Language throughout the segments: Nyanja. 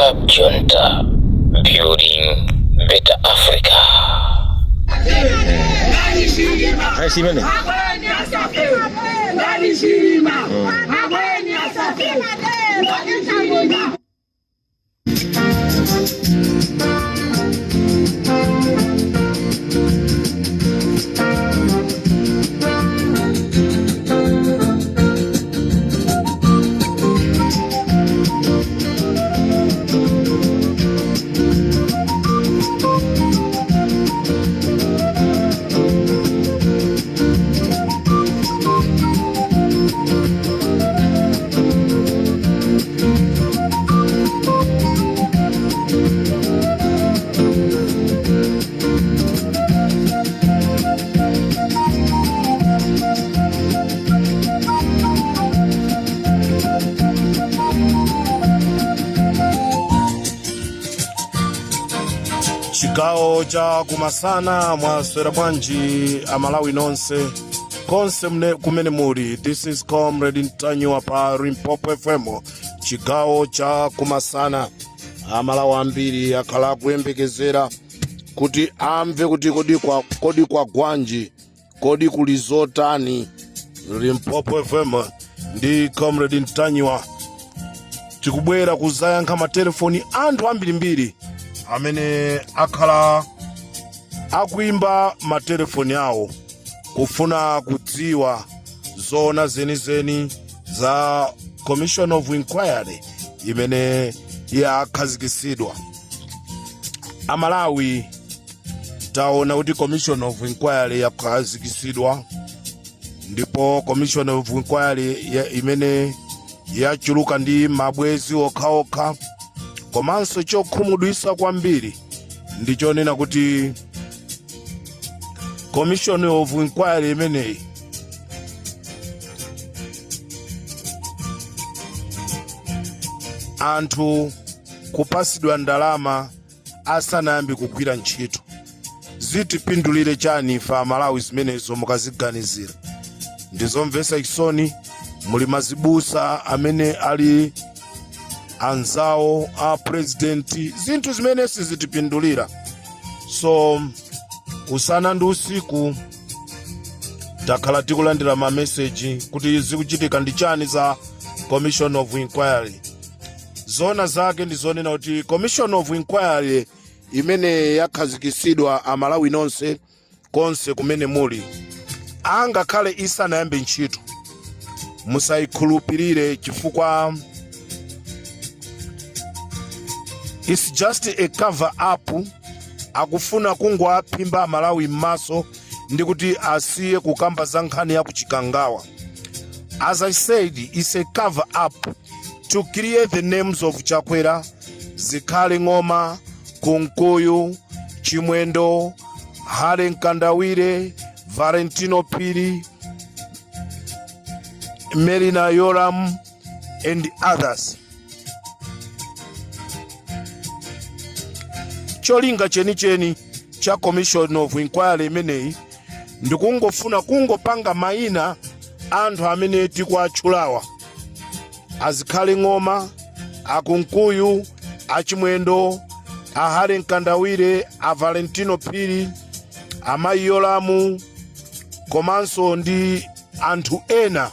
Club Junta, building better Africa. Ayi simene. Chigawo cha kumasana, mwaswera bwanji Amalawi nonse konse kumene muli? This is Comrade Ntanyiwa pa Limpopo FM, chigawo cha kumasana. Amalawi ambiri akhala akuyembekezera kuti amve kuti kodi kwa gwanji, kodi kuli zotani? Limpopo FM ndi Comrade Ntanyiwa tikubwera kuzayankha matelefoni anthu ambirimbiri amene akhala akuimba matelefoni awo kufuna kudziwa zoona zenizeni za Commission of Inquiry imene yakhazikisidwa. Amalawi, taona kuti Commission of Inquiry yakhazikisidwa, ndipo Commission of Inquiry imene yachuluka ndi mabwezi okhaokha. Komanso chokhumudwitsa kwambiri ndi chonena kuti Commission of Inquiry imeneyi anthu kupasidwa ndalama asanayambe kugwira ntchito. Zitipindulire chani ife Amalawi zimenezo? Mukaziganizira, ndizomvetsa chisoni. Muli mazibusa amene ali anzawo a president, zinthu zimene sizitipindulira. So usana ndi usiku takhala tikulandira mameseji kuti zikuchitika ndi chani za Commission of Inquiry. Zona zake ndi zonena kuti Commission of Inquiry imene yakhazikisidwa, Amalawi nonse konse kumene muli, angakhale isanayambe ntchito, musayikhulupirire, chifukwa it's just a cover up. Akufuna kungoaphimba Amalawi m'maso ndi kuti asiye kukamba za nkhani ya kuChikangawa. As I said, it's a cover up to clear the names of Chakwera, Zikhale Ng'oma, Kunkuyu, Chimwendo, Harry Mkandawire, Valentino Phiri, Merlyne Yolamu and others. Cholinga chenicheni cha Commission of Inquiry imeneyi ndikungofuna kungopanga mayina anthu amene tikuatchulawa, aZikhale Ng'oma, aKunkuyu, aChimwendo, aHarry Mkandawire, a Valentino Phiri, amayi Yolamu, komanso ndi anthu ena,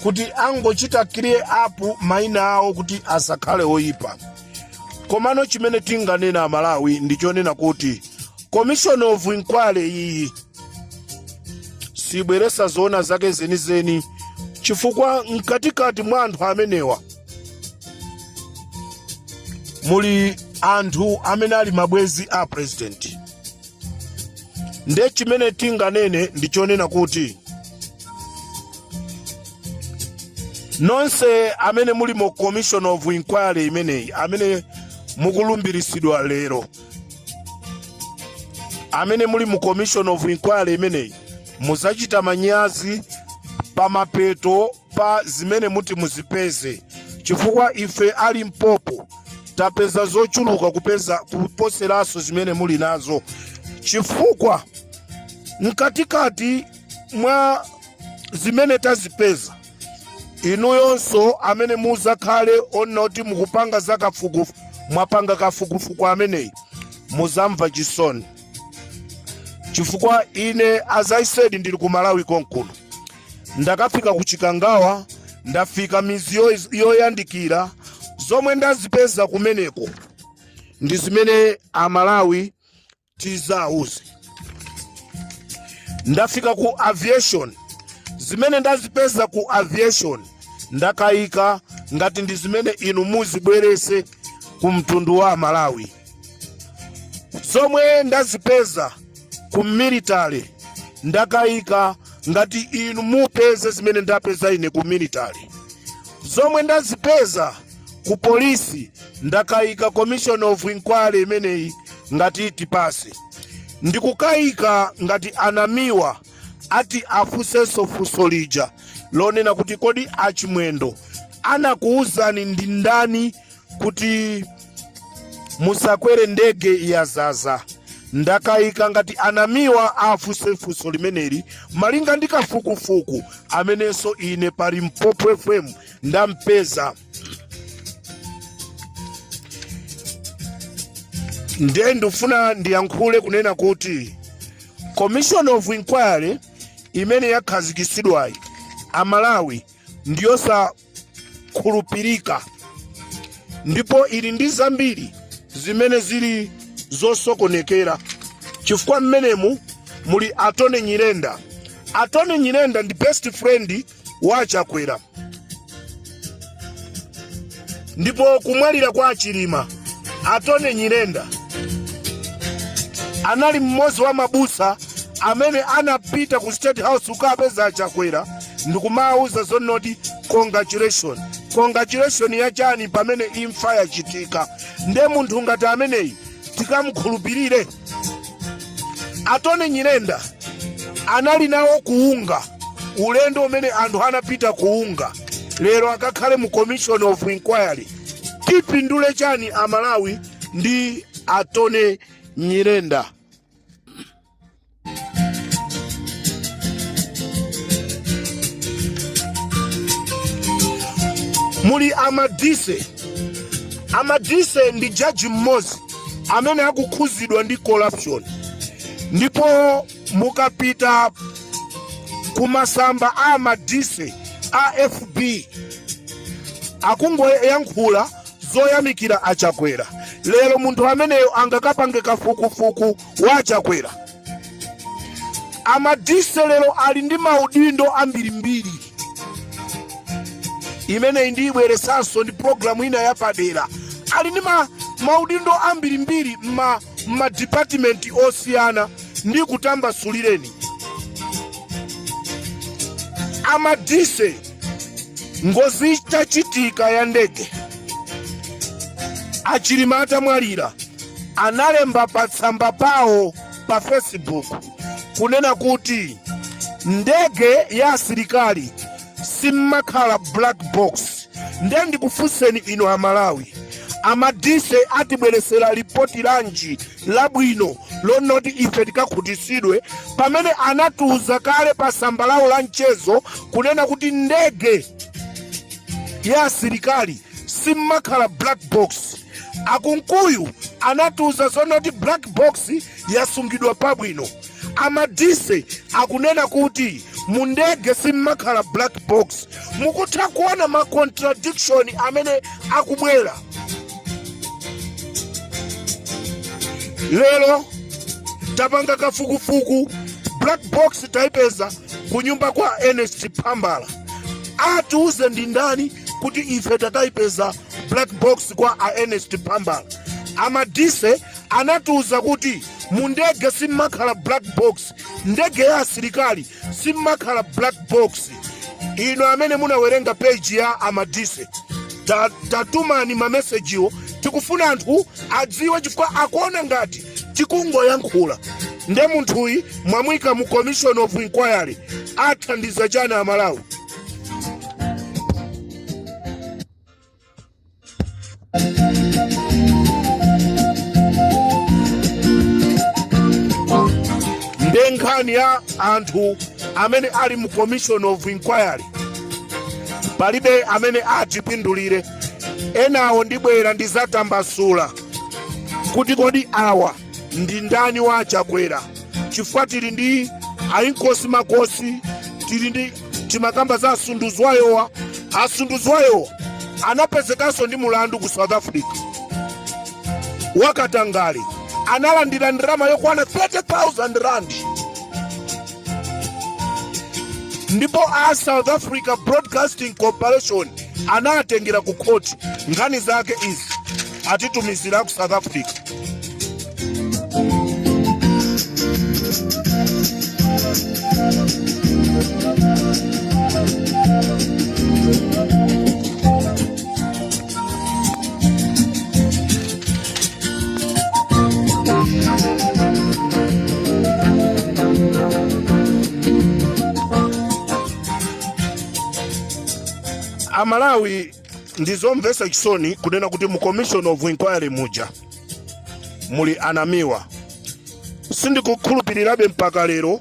kuti angochita clear up mayina awo kuti asakhale oyipa. Komano chimene tinganena Amalawi ndi chonena kuti Commission of Inquiry iyi sibweresa zoona zake zenizeni, chifukwa mkatikati mwa anthu amenewa muli anthu amene ali mabwezi a president. Nde chimene tinganene ndi chonena kuti nonse amene muli mu Commission of Inquiry imeneyi, amene mukulumbiritsidwa lero, amene muli mu Commission of Inquiry imeneyi, muzachita manyazi pamapeto pa zimene muti muzipeze, chifukwa ife a Limpopo tapeza zochuluka kupeza kuposeranso zimene muli nazo, chifukwa mkatikati mwa zimene tazipeza Inuyonso amene muzakhale onena kuti mukupanga za kafukufuku, mwapanga kafukufuku ameneyi, muzamva chisoni, chifukwa ine, as I said, ndili ku Malawi konkuno. Ndakafika ku Chikangawa, ndafika mizi yoyandikira. Zomwe ndazipeza kumeneko ndi zimene Amalawi tizauze. Ndafika ku aviation, zimene ndazipeza ku aviation ndakayika ngati ndi zimene inu muzibwerese ku mtundu wa Amalawi. Zomwe ndazipeza ku military ndakayika ngati inu mupeze zimene ndapeza ine ku military. Zomwe ndazipeza ku polisi ndakayika commission of inquiry imeneyi ngati itipase. Ndikukayika ngati anamiwa ati afunsenso funso lija lonena kuti kodi achimwendo anakuwuzani ndi ndani kuti musakwere ndege yazaza? Ndakayika ngati anamiwa afunse funso limeneli malinga ndi kafukufuku amenenso ine pa Limpopo FM ndampeza. Ndiye ndifuna ndiyankhule kunena kuti commission of inquiry imene yakhazikitsidwayi, Amalawi, ndiyosakhulupirika ndipo ili ndi zambiri zimene zili zosokonekera, chifukwa mmenemu muli Atone Nyirenda. Atone Nyirenda ndi best friend wa Chakwera, ndipo kumwalira kwa Chilima, Atone Nyirenda anali mmodzi wa mabusa amene anapita ku State House kukapeza Chakwera ndikumawuza zonoti congratulation. Congratulation yachani pamene imfa yachitika? Nde munthu ngati ameneyi tikamukhulupirire? Atone Nyirenda anali nawo kuunga ulendo umene anthu anapita kuunga. Lero akakhale mu commission of inquiry, tipindule chani Amalawi ndi Atone Nyirenda? Muli Amadise. Amadise ndi jaji mmodzi amene akukhuzidwa ndi corruption, ndipo mukapita kumasamba a Amadise a FB, akungoyankhula zoyamikira Achakwera. Lero munthu ameneyo angakapange kafukufuku wa Achakwera? Amadise lero ali ndi maudindo ambirimbiri. Imeneyi ndiyibweresanso ndi programu ina yapadera. Ali ndi maudindo ambirimbiri madipatimenti osiyana. Ndi kutambasulireni Amadise, ngozi itachitika ya ndege, Achilima atamwalira, analemba pa tsamba pawo pa Facebook kunena kuti ndege ya asilikali simmakhala black box. Nde ndikufunseni inu Amalawi, Amadise atibweresera lipoti lanji labwino lonoti ife tikakhutisidwe, pamene anatiuza kale pa tsamba lawo la mchezo kunena kuti ndege ya asilikali simmakhala black box? Akunkuyu anatiuza zonoti black box yasungidwa pabwino. Amadise akunena kuti mu ndege simmakhala black box. Mukutha kuona ma contradiction amene akubwera lero. Tapanga kafukufuku, black box taipeza kunyumba kwa Ernest Phambala. Atiuze ndi ndani kuti ife takayipeza black box kwa a Ernest Phambala? Amadise anatiuza kuti mu ndege simmakhala black box, ndege ya asilikali simmakhala black box. Inu amene munawerenga page ya Amadise, tatumani mamesejiwo. Tikufuna anthu adziwe, chifukwa akuona ngati tikungoyankhula. Nde munthuyi mwamuyika mu commission of inquiry, athandiza chani Amalawi? Nde nkhani ya anthu amene ali mu commission of inquiry. Palibe amene atipindulire. Enawo ndibwera ndizatambasula kuti kodi awa ndi ndani wa Chakwera, chifukwa tili ndi ainkosi makosi, tili ndi timakamba za asunduzwayowa. Asunduzwayowa anapezekanso ndi mulandu ku South Africa wakatangale, analandira ndalama yokwana 30,000 rand, ndipo a South Africa Broadcasting Corporation anatengera ku khoti. Nkhani zake izi atitumizira ku South Africa. Amalawi, ndizomvetsa chisoni kunena kuti mu commission of inquiry muja muli anamiwa. Sindikukhulupirirabe mpaka lero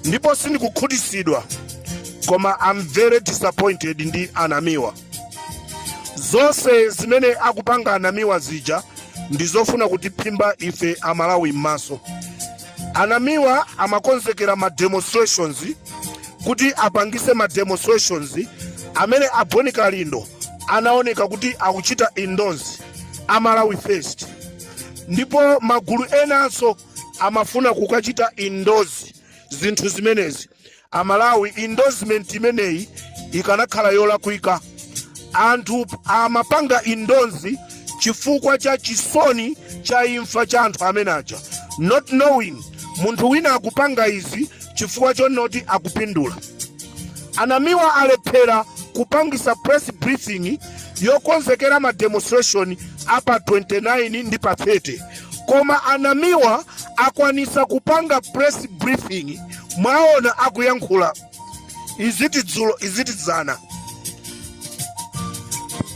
ndipo sindikukhutitsidwa, koma I'm very disappointed ndi anamiwa. Zonse zimene akupanga anamiwa zija ndizofuna kutiphimba ife Amalawi m'maso. Anamiwa amakonzekera ma demonstrations kuti apangise ma demonstrations amene a Boni Kalindo anaoneka kuti akuchita endorse a Malawi First, ndipo magulu enanso amafuna kukachita endorse zinthu zimenezi. Amalawi, endorsement imeneyi ikanakhala yolakwika. Anthu amapanga endorse chifukwa cha chisoni cha imfa cha anthu amene aja, not knowing munthu wina akupanga izi chifukwa chonoti akupindula. Anamiwa alephera kupangisa press briefing yokonzekera ma demonstration apa 29 ndi pa 30, koma anamiwa akwanisa kupanga press briefing. Mwaona akuyankhula iziti dzulo, iziti dzana.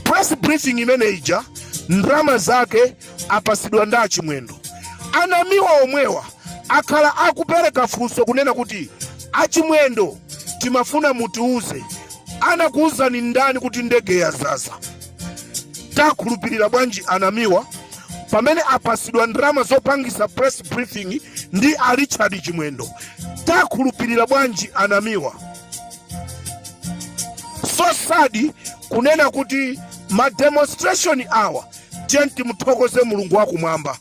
Press briefing imene ija ndalama zake apasidwa ndi achimwendo. Anamiwa omwewa akhala akupereka funso kunena kuti achimwendo, timafuna mutiuze, anakuuzani ndani kuti ndege yazaza? Takhulupirira bwanji anamiwa pamene apasidwa ndalama zopangisa press briefing ndi a Richard Chimwendo? Takhulupirira bwanji anamiwa? So sad kunena kuti ma demonstration awa, tiye timuthokoze Mulungu wakumwamba,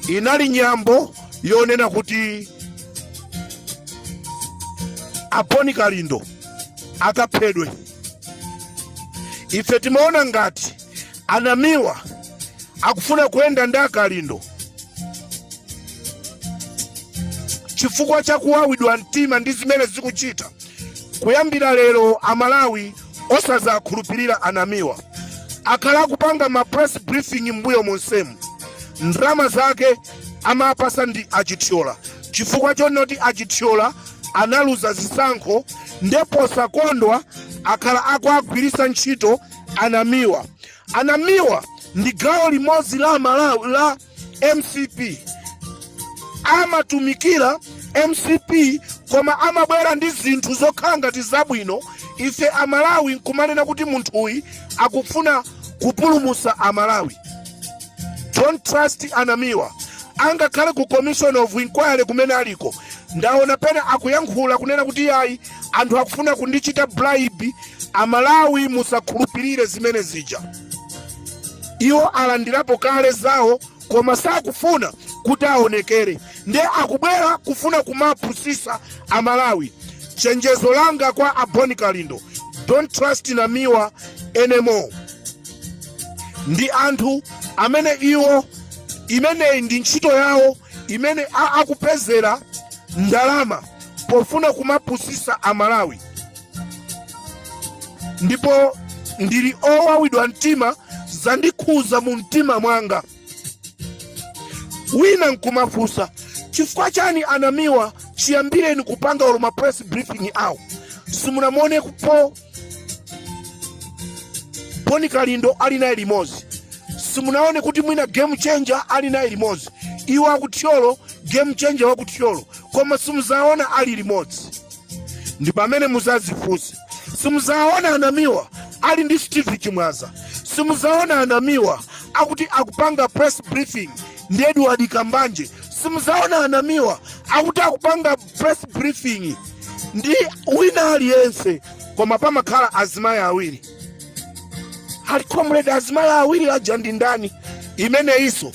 inali nyambo yonena kuti a Boni Kalindo akaphedwe. Ife timaona ngati anamiwa akufuna kuyenda ndi akalindo chifukwa cha kuwawidwa mtima ndi zimene zikuchita. Kuyambira lero, Amalawi, osazakhulupirira anamiwa. Akhala akupanga ma press briefing mbuyo monsemu, ndalama zake amapasa ndi achithyola, chifukwa chonoti achithyola analuza zisankho, ndipo sakondwa akhala akuagwirisa ntchito anamiwa. Anamiwa ndi gawo limodzi la Malawi la MCP, amatumikira MCP, koma amabwera ndi zinthu zokhala ngati zabwino. Ife Amalawi nkumanena kuti munthuyi akufuna kupulumusa Amalawi. Don't trust anamiwa. Angakhale ku commission of inquiry kumene aliko, ndaona pena akuyankhula kunena kuti yayi, anthu akufuna kundichita bribe. Amalawi, musakhulupirire zimene zija. Iwo alandirapo kale zawo, koma sakufuna kuti aonekere, ndiye akubwera kufuna kumapusisa Amalawi. Chenjezo langa kwa Aboni Kalindo, don't trust Namiwa anymore. Ndi anthu amene iwo imeneyi ndi ntchito yawo imene akupezera ndalama pofuna kumapusisa Amalawi, ndipo ndili owawidwa mtima, zandikhuza mu mtima mwanga. Wina nkumafunsa chifukwa chani anamiwa chiyambireni kupanga olo ma press briefing awo simunamuonepo Boni Kalindo ali naye limodzi, simunaone kuti mwina Game Changer ali naye limodzi. Iwo akuthyolo, Game Changer wakuthyolo, koma simuzaona ali limodzi. Ndi pamene muzazifunse. Simuzaona anamiwa ali ndi Steve Chimwaza. Simuzaona anamiwa akuti akupanga press briefing ndi Edward Kambanje. Simuzaona anamiwa akuti akupanga press briefing ndi wina aliyense, koma pamakhala azimayi awiri. Ali comrade, azimayi awiri aja ndi ndani? Imeneyinso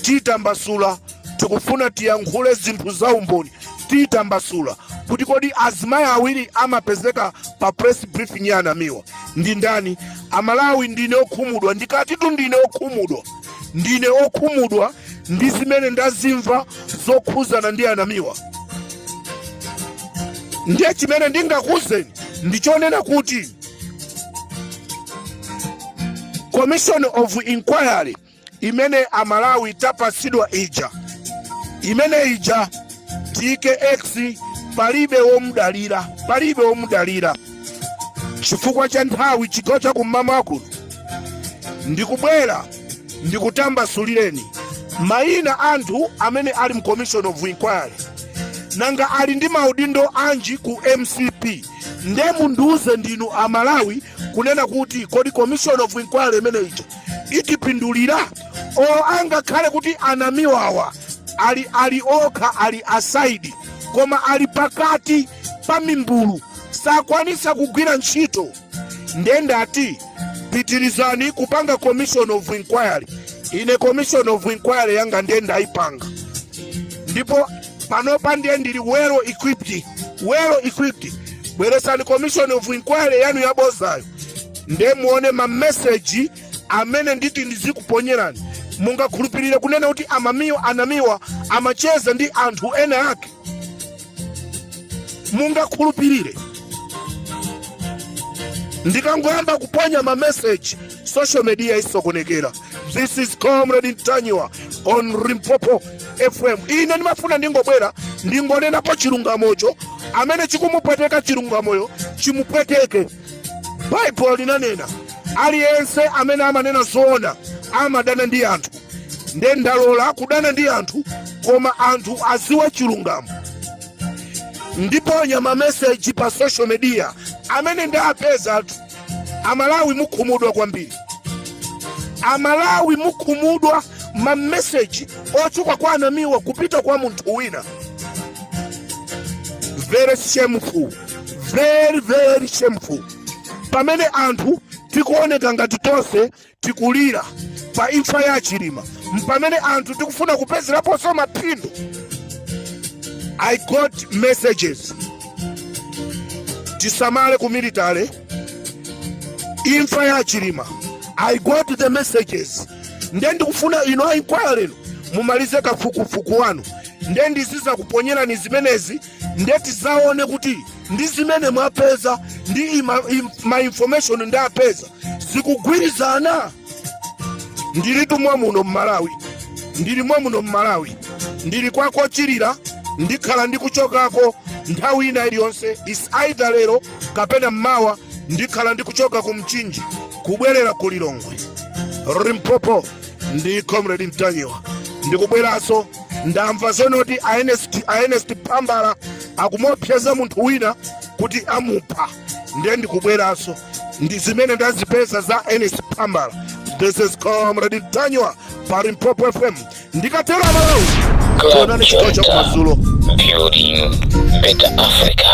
tiyitambasula. Tikufuna tiyankhule zinthu za umboni. Tiyitambasula kuti kodi azimayi awiri amapezeka pa press briefing ya anamiwa ndi ndani? Amalawi, ndine okhumudwa. Ndikatitu ndine okhumudwa, ndine okhumudwa ndi zimene ndazimva zokhuzana ndi anamiwa. Ndiye chimene ndingakuuzeni ndichonena kuti commission of inquiry imene amalawi tapasidwa ija, imene ija tiyike x. Palibe womudalira, palibe womudalira. Chifukwa cha nthawi, chigawo chakum'mawa kuno ndikubwera ndikutambasulireni mayina anthu amene ali mu commission of inquiry. Nanga ali ndi maudindo anji ku MCP? Nde mundiuze ndinu amalawi kunena kuti kodi commission of inquiry imene ija itipindulira? O angakhale kuti anamiwawa ali okha, ali aside, koma ali pakati pa mimbulu, sakwanisa kugwira ntchito. Nde ndati pitirizani kupanga commission of inquiry. Ine commission of inquiry yanga ndiye ndayipanga, ndipo panopa ndiye ndili well equipped, well equipped. Bweresani commission of inquiry yanu yabozayo, nde muone mameseji amene nditi ndizikuponyerani. Mungakhulupirire kunena kuti amamiwa anamiwa amacheza ndi anthu ena ake? Mungakhulupirire? Ndikangoyamba kuponya mameseji, social media isokonekera. This is Comrade Ntanyiwa on Limpopo FM. Ine ndimafuna ndingobwera ndingonenapo chilungamocho. Amene chikumupweteka chilungamoyo, chimupweteke. Baibulo linanena aliyense amene amanena zoona amadana ndi anthu. Nde ndalola kudana ndi anthu, koma anthu aziwe chilungamo. Ndiponya mameseji pa social media amene ndapeza anthu. Amalawi, mukhumudwa kwambiri. Amalawi, mukhumudwa. Mameseji ochoka kwa anamiwa kupita kwa munthu wina, very shameful, very very shameful. Pamene anthu tikuoneka ngati tonse tikulira pa imfa ya Chilima, mpamene anthu tikufuna kupezeraponso maphindu. I got messages. Tisamale ku military, imfa ya Chilima. I got the messages. Nde ndikufuna ino a inquiry lero mumalize kafukufuku wanu, nde ndiziza kuponyerani zimenezi. Nde tizaone kuti ndi zimene mwapeza ndi ma information ndapeza zikugwirizana. Ndilitu mwa muno mmalawi, ndili mwa muno mmalawi, ndili kwakochilira. Ndikhala ndikuchokako nthawi ina iliyonse, is either lero kapena mmawa. Ndikhala ndikuchoka ku Mchinji kubwerera ku Lilongwe. Limpopo ndi Comrade Mtanyiwa. Ndikubweranso. Ndamva zonoti a Ernest Phambala akumopseza munthu wina kuti amupha. Ndiye ndikubweranso ndi zimene ndazipeza za Ernest Phambala. This is Comrade Mtanyiwa pa Limpopo FM. Ndikatero amalawi, Club tionane chigawo cha Junta, kumadzulo. building better Africa.